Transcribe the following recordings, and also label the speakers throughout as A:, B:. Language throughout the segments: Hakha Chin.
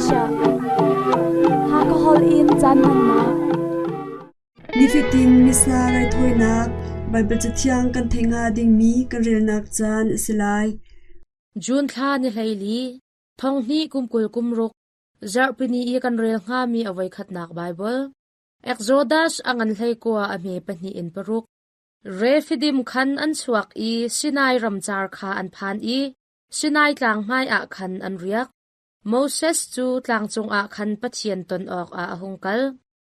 A: Asia. Hakha holh in caan hmannak.
B: Nifatin Missa raithawinak Baibal Cathiang kan theih hnga dingmi kan relnak caan a si lai.
C: June thla ni 14, thonghnih kum 20 kum ruk, zarhpini i kan rel hngami a voikhatnak Baibal. Exodus a ngan 19 a hme pahnih in paruk. Refidim khan an chuak i Sinai ramcar kha an phan i Sinai tlang hmaiah khan an riak. Moses cu tlang cungah khan Pathian ton awkah a hung kal.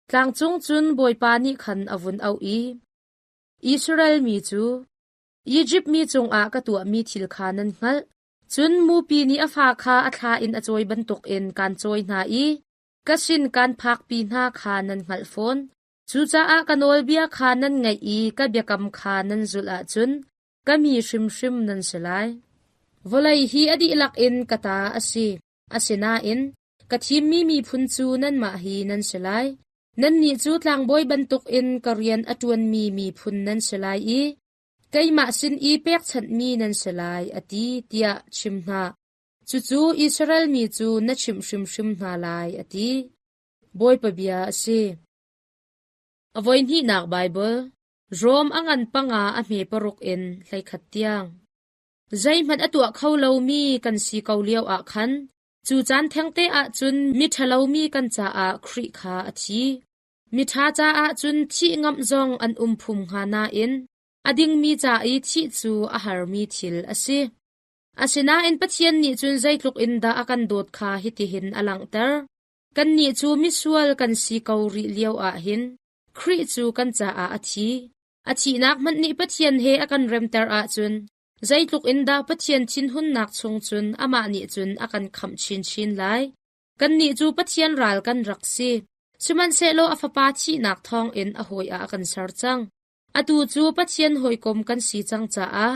C: Tlang cung cun Bawipa nih khan a vun auh i, Israel mi cu, Izipt mi cungah ka tuahmi thil kha nan hngalh. Cun mupi nih a fa kha a thla in a cawi bantukin kaan cawi hna i ka sin kaan phakpi hna kha nan hngalh fawn. Cucaah ka nawlbia kha nan ngaih i ka biakam kha nan zulh ahcun ka mi hrimhrim nan si lai. Vawlei hi a dihlak in ka ta a si. Asinain ka thimmi miphun cu nanmah hi nan si lai. Nannih cu tlangbawi bantukin ka rian a ṭuanmi miphun nan si lai i keimah sin i pekchanhmi nan si lai, a ti, tiah chim hna. Cucu Israel mi cu na chimh hrimhrim hna lai, a ti. Bawipa bia a si. A voihnihnak Baibal Rom a ngan panga a hme paruk in 11 tiang. Zeihmanh a tuah kho lomi kan si ko lio ah khan cu caan thengte ah cun miṭhalomi kan caah Khrih kha a thi. Miṭha caah cun thih ngamh zong an um phum hnga nain a dingmi ca i thih cu a harmi thil a si. Asinain Pathian nih cun zeitluk in dah a kan dawt kha hitihin a langhter. Kannih cu misual kan si ko rih lio ah hin Khrih cu kan caah a thi. A thihnak hmanh nih Pathian he a kan remter ahcun zeitluk in dah Pathian thinhunnak chung cun amah nih cun a kan khamh chinchin lai. Kannih cu Pathian ral kan rak si. Sihmanhsehlaw a Fapa thihnak thawngin a hawi ah a kan ser cang. Atu cu Pathian hawikom kan si cang caah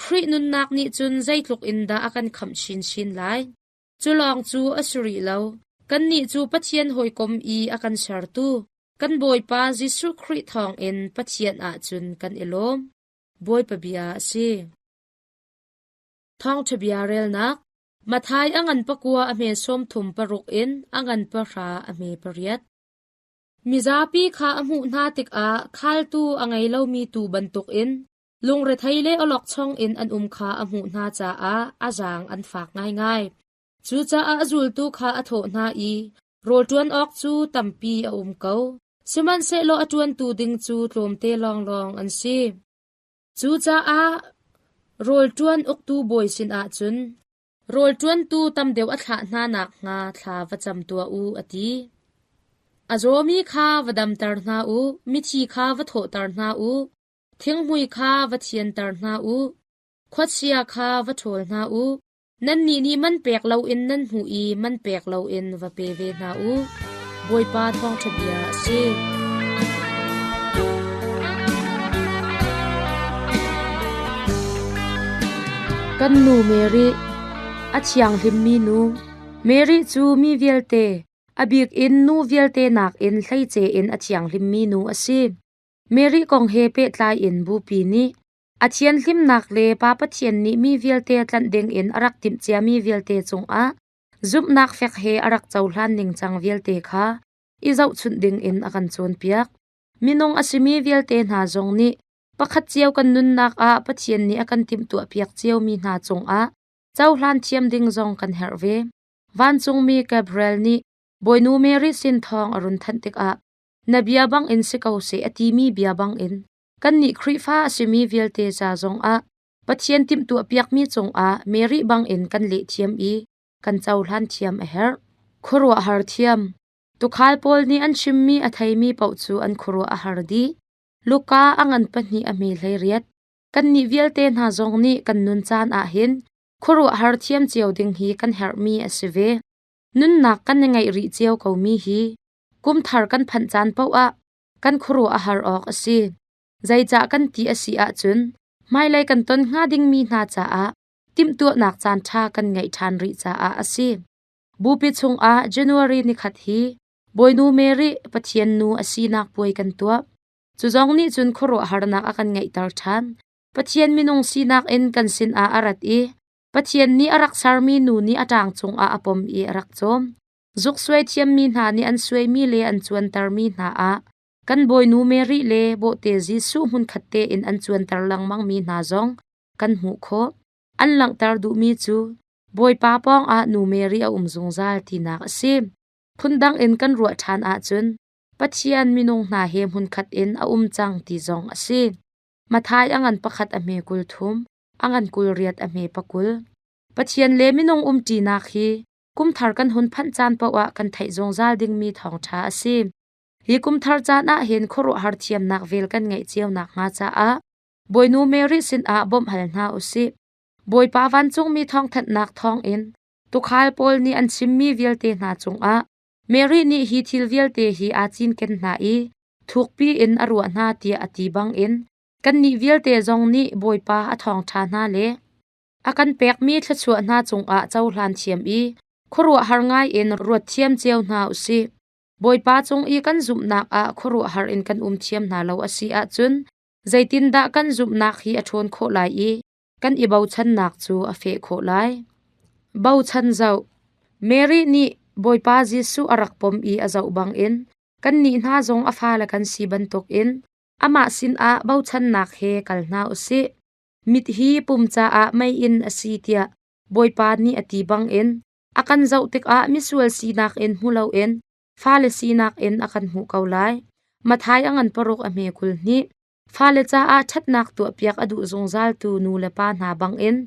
C: Khrih nunnak nih cun zeitluk in dah a kan khamh chinchin lai. Cu lawng cu a si rih lo. Kannih cu Pathian hawikom i a kan sertu, kan Bawipa Jesuh Khrih thawngin Pathian ah cun kan i lawm. Bawipa bia a si. Thawngṭha bia relnak Matthai a ngan pakua a hme 36 in a ngan pahra a hme pariat. Mizapi kha a hmuh hna tikah khaltu a ngei lomi tuu bantukin Lungrethei le awlokchong in an um kha a hmuh hna caah a zaang an fak ngaingai. Cucaah a zultu kha a thawh hna i, Rawl ṭuan awk cu tampi a um ko, sihmanhsehlaw a ṭuantu ding cu tlawmte lawnglawng an si. Cucaah rawl ṭuan uktu bawi sinah cun, Rawl ṭuantu tam deuh a thlah hna nakhnga thla va cam tuah u, a ti. A zawmi kha va damter hna u, mithi kha va thawhter hna u, Thinghmui kha va thianter hna u, khuachia kha va ṭhawl hna u. Nannih nih man pek loin nan hmuh i man pek loin va pe ve hna u. Bawipa thawngṭha bia a si. Kan nu Mary, a thianghlimmi nu, Mary cu mi vialte, a bik in nu vialte nakin hleice in a thianghlimmi nu a si. Mary kong he pehtlai in Bupi nih a thianhlimnak le Pa Pathian nih mi vialte tlanh dingin a rak timhciami vialte cungah zumhnak fek he a rak cohlan ningcang vialte kha i zohchunh dingin a kan cawnpiak. Minung a simi vialte hna zong nih pakhat cio kan nunnak ah Pathian nih a kan timhtuahpiak ciomi hna cungah cohlan thiam ding zong kan herh ve. Vancungmi Gabriel nih Bawinu Mary sin thawng a run thanh tikah Na bia bangin si ko seh a timi bia bangin kannih Khrihfa a simi vialte ca zongah Pathian timhtuahpiakmi cungah Mary bangin kan lehthiam i kan cohlan thiam a herh. Khuaruahhar thiam. Tuukhal pawl nih an chimmi a theimi paoh cu an khuaruah a har dih. Luka a ngan pahnih a hme 18. Kannih vialte hna zong nih kan nun caan ahhin khuaruahhar thiam cio ding hi kan herhmi a si ve. Nunnak kan i ngeih rih cio komi hi Kumthar kan phanh caan paoh ah kan khuaruah a har awk a si. Zeicah kan ti a si ahcun hmailei kan ton hnga dingmi hna caah timhtuahnak caanṭha kan ngeih ṭhan rih caah a si. Bupi chungah January nikhat hi Bawinu Mary Pathian nu a sinak puai kan tuah. Cu zong nih cun khuaruahharnak a kan ngeihter ṭhan. Pathian minung sinak in kan sinah a rat i Pathian nih a rak sermi nu nih a ṭang cungah a pom i a rak cawm. Zuksuai thiammi hna nih an suaimi le an cuantermi hna ah kan Bawinu Mary le bawhte Jesuh hmunkhat tein an cuanter lengmangmi hna zong kan hmuh khawh. An langhter duhmi cu Bawipa pawngah Nu Mary a um zungzal tinak a si. Phundang in kan ruah ṭhan ahcun Pathian minung hna he hmunkhat in a um cang ti zong a si. Matthai a ngan pakhat a hme 30, a ngan 28 a hme pakul. Pathian le minung umṭinak hi kumthar kan hun phanh caan paoh ah kan theih zungzal dingmi thawngṭha a si. Hi kumthar caan ah hin khuaruahhar thiamnak vel kan ngeih cio nakhnga caah Bawinu Mary sinah bawmh hal hna u sih. Bawipa vancungmi thawngthanhnak thawngin tuukhal pawl nih an chimmi vialte hna cungah Mary nih hi thil vialte hi aa cinken hna i thukpi in a ruah hna tiah a ti bangin kannih vialte zong nih Bawipa a thawngṭha hna le a kan pekmi thluachuah hna cungah cohlan thiam i khuaruahhar ngaiin ruat thiam cio hna u sih. Bawipa cung i kan zumhnak ah khuaruahhar in kan um thiam hna lo a si ahcun zeitindah kan zumhnak hi a ṭhawn khawh lai i kan i bochannak cu a feh khawh lai? Bochan zoh. Mary nih Bawipa Jesuh a rak pom i a zoh bangin kannih hna zong a fale kan si bantukin amah sinah bochannak he kal hna u sih. Mit hi pum caah meiinn a si tiah Bawipa nih a ti bangin a kan zoh tikah misual sinak in hmu loin fale sinak in a kan hmuh ko lai. Matthai a ngan paruk a hme 22. Fale caah ṭhatnak tuahpiak a duh zungzaltu nu le pa hna bangin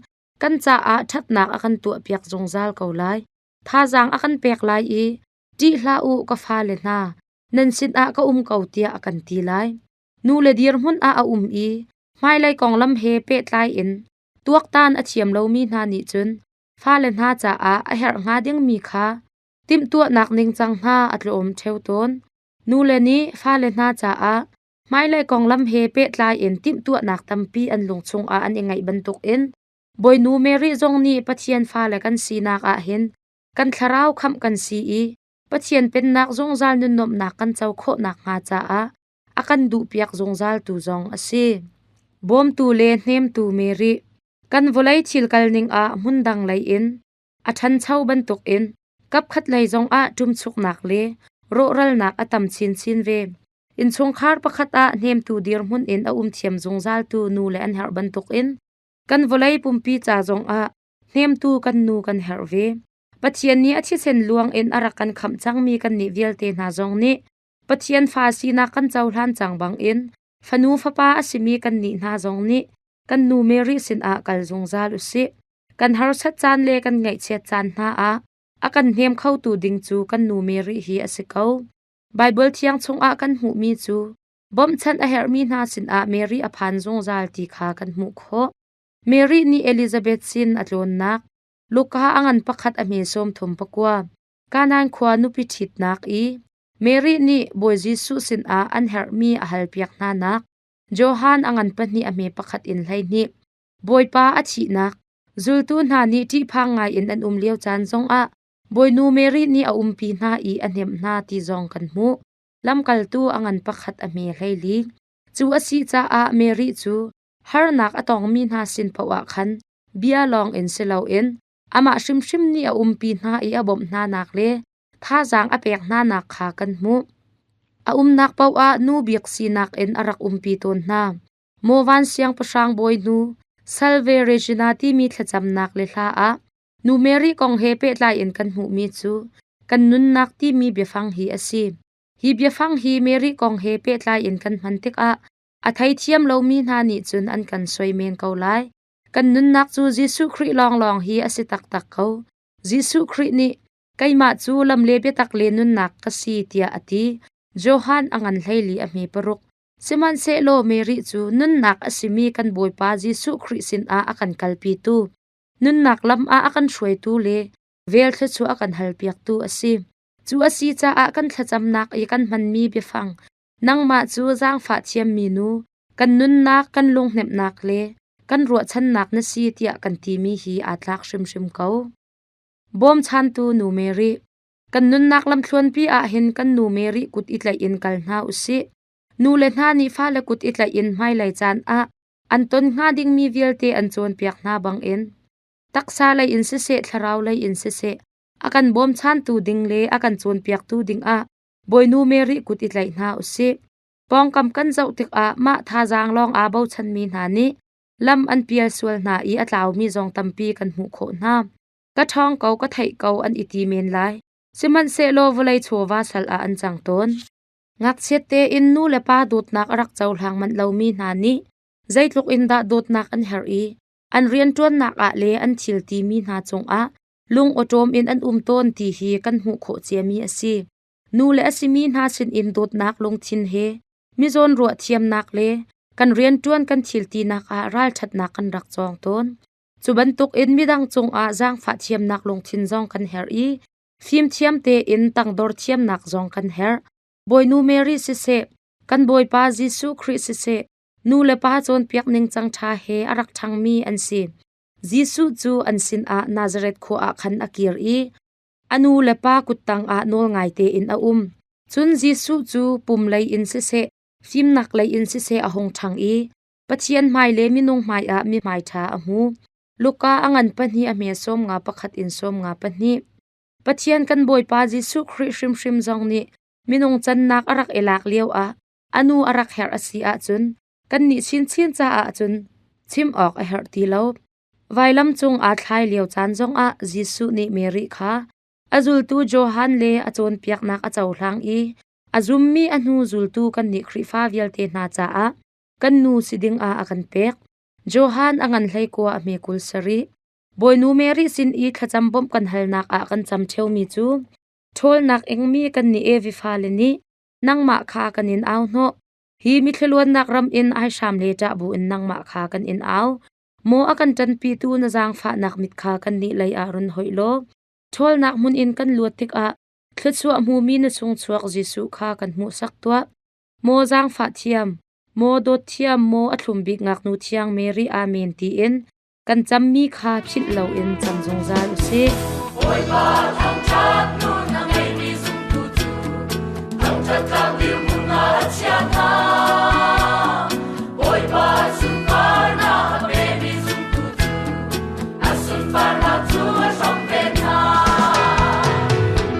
C: kan caah ṭhatnak a kan tuahpiak zungzal ko lai. Thazaang a kan pek lai i ṭih hlah u ka fale hna, nan sinah ka um ko tiah a kan ti lai. Nu le dirhmun ah a um i hmailei konglam he pehtlai in tuaktan a thiam lomi hna nih cun fale hna caah a herh hnga dingmi kha timhtuahnak ningcang hna a tlawm ṭheo tawn. Nule nih fale hna caah hmailei konglam he pehtlai in timhtuahnak tampi an lung chungah an i ngeih bantukin Bawinu Mary zong nih Pathian fale kan sinak ah hin kan thlarau khamh kan si i Pathian pennak zungzal nunnuamhnak kan co khawh nakhnga caah a kan duhpiak zungzaltu zong a si. Bawmtu le hnemtu Mary, kan vawlei thil kalning ah hmundang lei in a ṭhancho bantukin kapkhat lei zongah ṭumchuknak le rawhralnak a tam chinchin ve. Innchungkhar pakhat ah hnemtu dirhmun in a um thiam zungzaltu nu le an herh bantukin kan vawlei pumpi ca zongah hnemtu kan nu kan herh ve. Pathian nih a thisen luang in a rak kan khamh cangmi kannih vialte hna zong nih Pathian fa sinak kan cohlan cang bangin fanu fapa a simi kannih hna zong nih kan nu Mary sinah kal zungzal u sih. Kan harsat caan le kan ngaihchiat caan hna ah a kan hnem khotu ding cu kan nu Mary hi a si ko. Baibal thiang chungah kan hmuhmi cu bawmhchanh a herhmi hna sinah Mary a phan zungzal ti kha kan hmuh khawh. Mary nih Elizabeth sin a tlawnnak Luka a ngan pakhat a hme 39. Kanaan khua nupi ṭhitnak i Mary nih Bawi Jesuh sinah an herhmi a halpiak hnanak Johan a ngan pahnih a hme pakhat in 12. Bawipa a thihnak zultu hna nih ṭihphang ngaiin an um lio caan zongah Bawinu Mary nih a umpi hna i a hnemh hna ti zong kan hmuh. Lamkaltu a ngan pakhat a hme 14. Cu a si caah Mary cu harnak a tongmi hna sin paoh ah khan bia lawng in si loin amah hrimhrim nih a umpi hna i a bawmh hnanak le thazaang a pek hnanak kha kan hmuh. A umnak paoh ah nu bik sinak in a rak umpi tawn hna. Maw siangpahrang bawinu Salve Regina timi thlacamnak le hla ah Nu Mary kong he pehtlai in kan hmuhmi cu kan nunnak timi biafang hi a si. Hi biafang hi Mary kong he pehtlai in kan hman tikah a theithiam lomi hna nih cun an kan soi men ko lai. Kan nunnak cu Jesuh Khrih lawnglawng hi a si taktak ko. Jesuh Khrih nih keimah cu lam le biatak le nunnak ka si tiah a ti. Johan a ngan 14 a hme paruk. Sihmanhsehlaw Mary cu nunnak a simi kan Bawipa Jesuh Khrih sinah a kan kalpitu, nunnak lam ah a kan hruaitu le vel thluachuah a kan halpiaktu a si. Cu a si caah kan thlacamnak i kan hmanmi biafang nangmah cu zaangfah thiammi nu, kan nunnak, kan lunghnemhnak le kan ruahchannak na si tiah kan timi hi aa tlak hrimhrim ko. Bawmchantu Nu Mary, kan nunnak lamthluanpi ah hin kan nu Mary kut i tlaih in kal hna u sih. Nu le hna nih fale kut i tlaih in hmailei caan ah an ton hnga dingmi vialte an cawnpiak hna bangin taksa lei in siseh, thlarau lei in siseh, A kan bawmchantu ding le a kan cawnpiaktu dingah Bawinu Mary kut i tlaih hna usih. Pawngkam kan zoh tikah mah thazaang lawng aa bochanmi hna nih lam an pial sual hna i a tlaumi zong tampi kan hmuh khawh hna. Ka ṭhawng ko, ka theih ko an i ti men lai. Sihmanhsehlaw vawlei chawva sal ah an cang tawn. Ngakchiat tein nu le pa dawtnak a rak cohlang manh lomi hna nih zeitluk in dah dawtnak an herh i an rianṭuannak ah le an thil timi hna cungah lung awṭawm in an um tawn ti hi kan hmuh khawh ciami a si. Nu le a simi hna sinin dawtnak lungthin he mizawn ruah thiamnak le kan rianṭuan kan thil tinak ah ralṭhatnak kan rak cawng tawn. Cu bantukin midang cungah zaangfah thiamnak lungthin zong kan herh i fimthiam tein tangdor thiamnak zong kan herh. Bawinu Mary siseh, kan Bawipa Jesuh Khrih siseh, nu le pa cawnpiak ningcang ṭha he a rak ṭhangmi an si. Jesuh cu an sinah Nazareth khua ah khan a kir i a nu le pa kuttang ah nawlngai tein a um. Cun Jesuh cu pum lei in siseh, fimnak lei in siseh a hung ṭhang i Pathian hmai le minung hmaiah mithmai ṭha a hmu. Luka a ngan pahnih a hme 51 in 52. Pathian kan Bawipa Jesuh Khrih hrimhrim zong nih minung cannak a rak i lak lioah a nu a rak herh a si ahcun kannih chinchin caah cun chim awk a herh ti lo. Vailam cung aa thlai lio caan zongah Jesuh nih Mary kha a zultu Johan le a cawnpiaknak a cohlang i a zummi a hnu zultu kannih Khrihfa vialte hna caah kan nu si dingah a kan pek. Johan a ngan hleikua a hme 27. Bawinu Mary sin i thlacam bawmh kan halnak ah kan cam ṭheomi cu ṭhawlnak ingmi kannih Evi fale nih nangmah kha kan in au hnawh. Hi mithliluannak ram in aihram le ṭah bu in nangmah kha kan in au. Maw a kan ṭanpitu na zaangfahnak mit kha kannih lei ah run hoih law ṭhawlnak hmun in kan luat tikah thluachuah hmumi na chungchuak Jesuh kha kan hmuhsak tuah. Maw zaangfah thiam, maw dawt thiam, maw a thlum bik ngaknu thiang Mary Amen tiin kan cammi kha philh loin cam zungzal u sih.
D: Bawipa thangṭhat nun a ngeimi zumtu cu thangṭhat tlak dirhmun ah a chia hna. Bawipa sunparnak a pemi zumtu cu a sunparnak cu a hrawmh ve hna.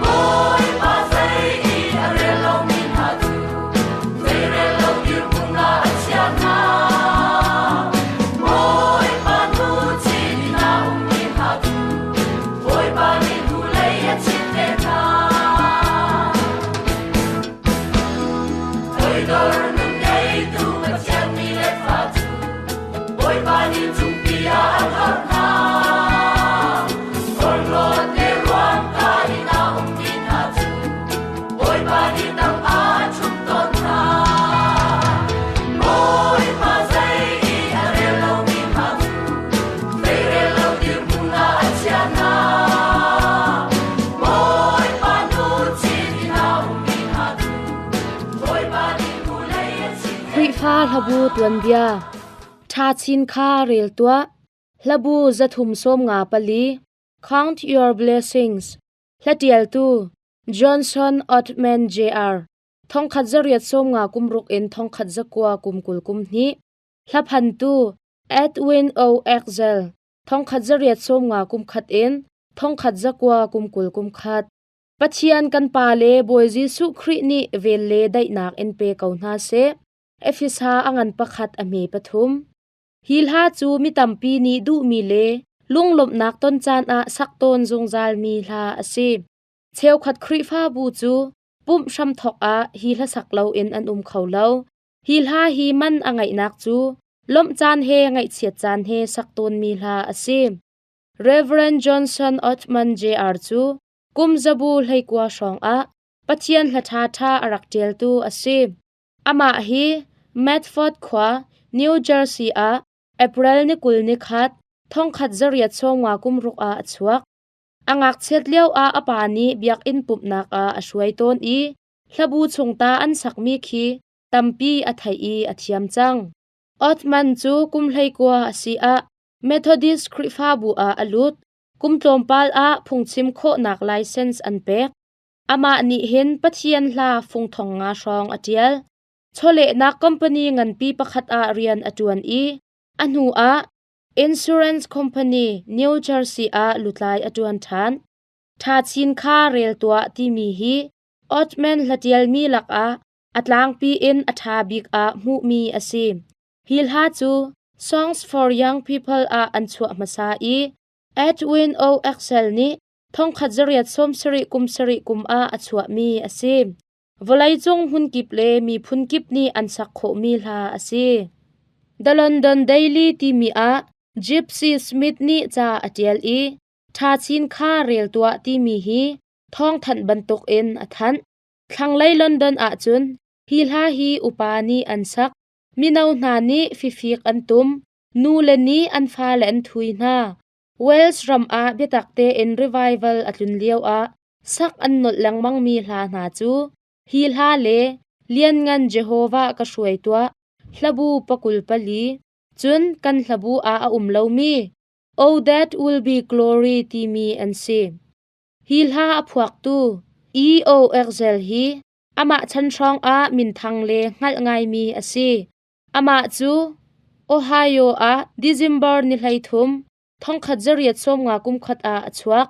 D: Bawipa zei i a rel lomi hna cu zeirel lo dirhmun ah a chia hna. Bawipa nu chin in a ummi hna cu Bawipa nih hnulei a chit ve hna. Toidor nun ngeitu Pathian mi le fa cu Bawipa nih cungpi ah an harh hna. Porhlawt le ruamka in a ummi hna cu Bawipa nih tang ah a ṭhumh tawn hna. Bawipa zei i a rel lomi hna cu zeirel lo dirhmun ah a chia hna. Bawipa nu chin in a ummi hna cu Bawipa nih hnulei a chit ve
C: Khrihfa
D: hna.
C: hlabu tuanbia Ṭha chin kha rel tuah. Hlabu 354. Count Your Blessings. Hlatialtu Johnson Ottman Jr. 1850 kum ruk in 1920 kum 20 kum hnih. Hlaphantu Edwin O. Axel 1850 kum khat in 1920 kum 20 kum khat. Pathian kan Pa le Bawi Jesuh Khrih nih vel le daihnak in pe ko hna seh. Efesa a ngan pakhat a hme pathum. Hi hla cu mi tampi nih duhmi le lunglawmhnak ton caan ah sak tawn zungzalmi hla a si. Cheukhat Khrihfabu cu pumh hramthawk ah hi hla sak loin an um kho lo. Hi hla hi man a ngeihnak cu lawmh caan he ngaihchiat caan he sak tawnmi hla a si. Reverend Johnson Ottman Jr. cu kum zabu 19 hrawng ah Pathian hla ṭhaṭha a rak ṭialtu a si. Amah hi Medford khua, New Jersey ah April ni 21, 1856 ah a chuak. A ngakchiat lioah a pa nih biakinn pumhnak ah a hruai tawn i hlabu chungta an sakmi khi tampi a theih i a thiam cang. Othman cu kum 19 a si ah Methodist Khrihfabu ah a lut. Kum tlawmpal ah phungchim khawhnak license an pek. Amah nih hin Pathian hla fung thong nga hrawng a ṭial. Chawlehnak company nganpi pakhat ah rian a ṭuan i a hnu ah insurance company New Jersey ah lutlai a ṭuan ṭhan. Ṭha Chin Kha Rel Tuah timi hi Ottman hlatialmi lakah a tlangpi in a ṭha bik ah hmuhmi a si. Hi hla cu Songs for Young People ah an chuah hmasa i Edwin O. Axel nih 1870 kum sarih kum ah a chuahmi a si. Vawleicung hmunkip le miphun kip nih an sak khawhmi hla a si. The London Daily timi ah Gypsy Smith nih ca a ṭial i Ṭha Chin Kha Rel Tuah timi hi thawngthanh bantukin a thanh. Thlanglei London ahcun hi hla hi upa nih an sak, mino hna nih fifik an tum, nule nih an fale an thui hna. Wales ram ah biatak tein revival a tlun lioah sak an nolh lengmangmi hla hna cu hi hla le Lianngan Jehovah ka hruai tuah, hlabu 24, cun kan hlabu ah a um lomi Oh That Will Be Glory timi an si. Hi hla a phuaktu E.O. Exel hi amah chan hrawng ah minthang le hngalh ngaimi a si. Amah cu Ohio ah December ni 13, 1850 kum khat ah a chuak.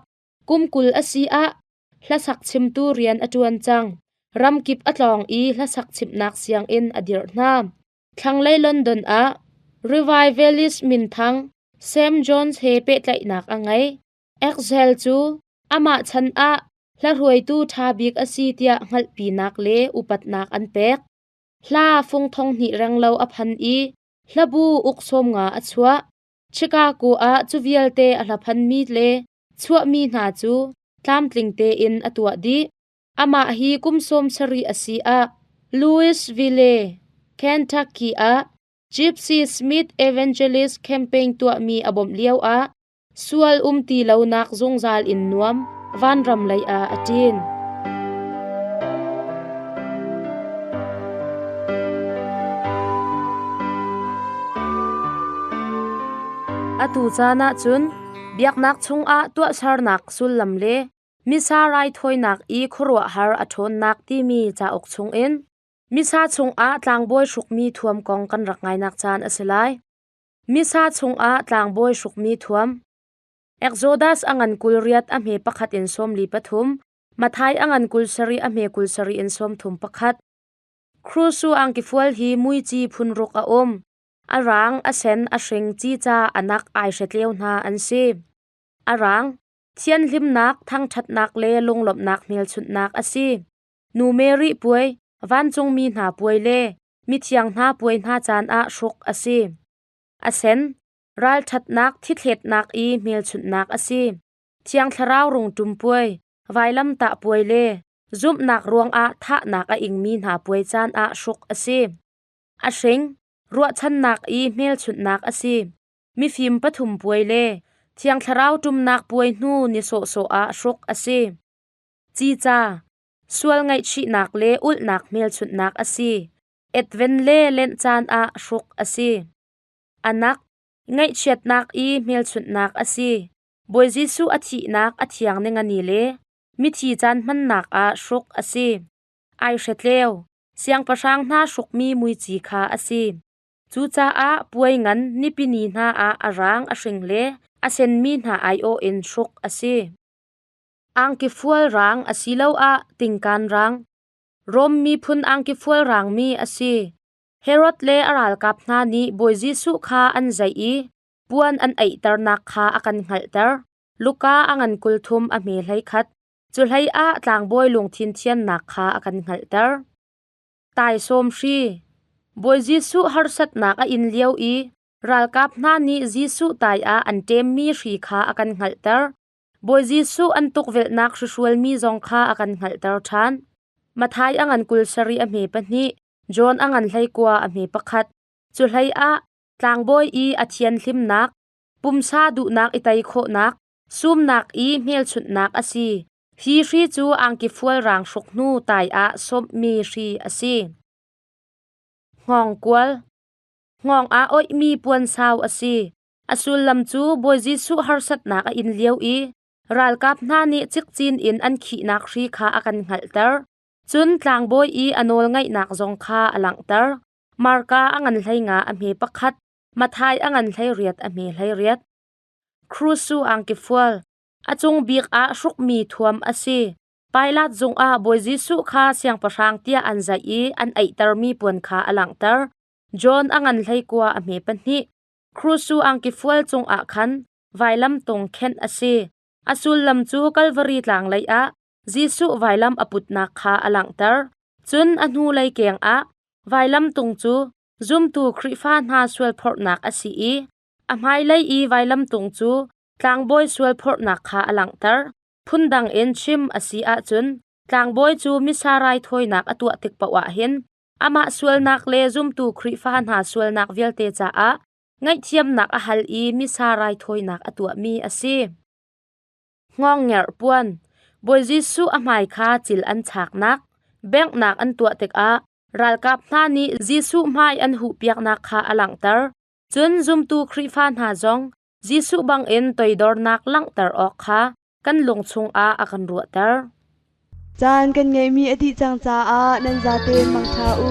C: Kum 20 a si ah hlasak chimtu rian a ṭuan cang. Ramkip a tlawng i hlasak chimhnak sianginn a dirh hna. Thlanglei London ah revivalist minthang Sam Jones he pehtlaihnak a ngei. Axel cu amah chan ah hlahruaitu ṭha bik a si tiah hngalhpinak le upatnak an pek. Hla fung thong hnih renglo a phan i hlabu uk 50 a chuah. Chicago ah cu vialte a hlaphanmi le chuahmi hna cu tlamtling tein a tuah dih. Amah hi kum 70 a si ah Louisville, Kentucky ah Gypsy Smith Evangelist campaign tuahmi a bawmh lioah Sual um ti lonak zungzal in nuam vanram lei ah a ṭin. Atu caan ah cun biaknak chungah tuahsernak sullam le Missa raithawinak i khuaruahhar a ṭhawnnak timi cauk chungin Missa chungah tlangbawi hrukmi thuam kong kan rak ngainak caan a si lai. Missa chungah tlangbawi hrukmi thuam. Exodus a ngan 28 a hme pakhat in 43, Matthai a ngan 27 a hme 27 in 31. Krusu angkifual hi muici phun ruk a um. A rang, a sen, a hring, cica, a nak, aihretleu hna an si. A rang, thianhlimnak, thangṭhatnak le lunglawmhnak hmelchunhnak a si. Nu Mary puai, vancungmi hna puai le mithiang hna puai hna caan ah hruk a si. A sen, ralṭhatnak, thithletnak i hmelchunhnak a si. Thiang Thlarau rungṭum puai, vailamtah puai le zumhnak ruangah thahnak a ingmi hna puai caan ah hruk a si. A hring, ruahchannak i hmelchunhnak a si. Mifim pathum puai le Thiang Thlarau ṭumnak puai hnu ni sawhsawh ah hruk a si. Cica, Sual ngaihchihnak le ulhnak hmelchunhnak a si. Advent le Lent caan ah hruk a si. Anak, ngaihchiatnak i hmelchunhnak a si. Bawi Jesuh a thihnak a thiang ningani le mithi caan hmannak ah hruk a si. Aihretleu, siangpahrang hna hrukmi muici kha a si. Cucaah puai ngan nipini hna ah a rang a hring le a senmi hna aiawh in hruk a si. Angkifual rang asiloah tingkan rang. Rom miphun angkifual rangmi a si. Herod le a ralkap hna nih Bawi Jesuh kha an zaih i puan an eihternak kha a kan hngalhter. Luka a ngan 30 a hme 11. Cu hlei ah tlangbawi lungthin thiannak kha a kan hngalhter. Taisawm hri. Bawi Jesuh harsatnak a in lio i ralkap hna nih Jesuh tai ah an ṭemmi hri kha a kan hngalhter. Bawi Jesuh an tukvelhnak hrihrualmi zong kha a kan hngalhter ṭhan. Matthai a ngan 27 a hme pahnih, John a ngan 19 a hme pakhat. Cu hlei ah tlangbawi i a thianhlimnak, pumsa duhnak i tei khawhnak, sumnak i hmelchunhnak a si. Hi hri cu angki fual rang hruk hnu tai ah sawmhmi hri a si. Hngawngkual. Hngawng ah oihmi puansau a si. A sullam cu Bawi Jesuh harsatnak a in lio i ralkap hna nih cikcin in an khihnak hri kha a kan hngalhter. Cun tlangbawi i a nawlngaihnak zong kha a langhter. Marka a ngan 15 a hme pakhat, Matthai a ngan 18 a hme 18. Krusu angkifual. A cung bik ah hrukmi thuam a si. Pilat zung ah Bawi Jesuh kha siangpahrang tiah an zaih i an eihtermi puan kha a langhter. John a ngan 19 a hme pahnih. Krusu angki fual cungah khan vailamtung khenh a si. A sullam cu Kalvari tlang lei ah Jesuh vailam a putnak kha a langhter. Cun a hnulei keng ah vailamtung cu zumtu Khrihfa hna sualphorhnak a si i a hmailei i vailamtung cu tlangbawi sualphorhnak kha a langhter. Phundang in chim a si ahcun tlangbawi cu Missa raithawinak a tuah tik paoh ah hin amah sualnak le zumtu Khrihfa hna sualnak vialte caah ngaihthiamnak a hal i Missa raithawinak a tuahmi a si. Hngawngngerh puan Bawi Jesuh a hmai kha cil an chaknak, benghnak an tuah tikah ralkap hna nih Jesuh hmai an huhpiaknak kha a langhter. Cun zumtu Khrihfa hna zong Jesuh bangin toidornak langhter awk kha kan lung chungah a kan ruahter.
B: Caan kan ngeihmi a dih cang caah nan zaten mangṭha u.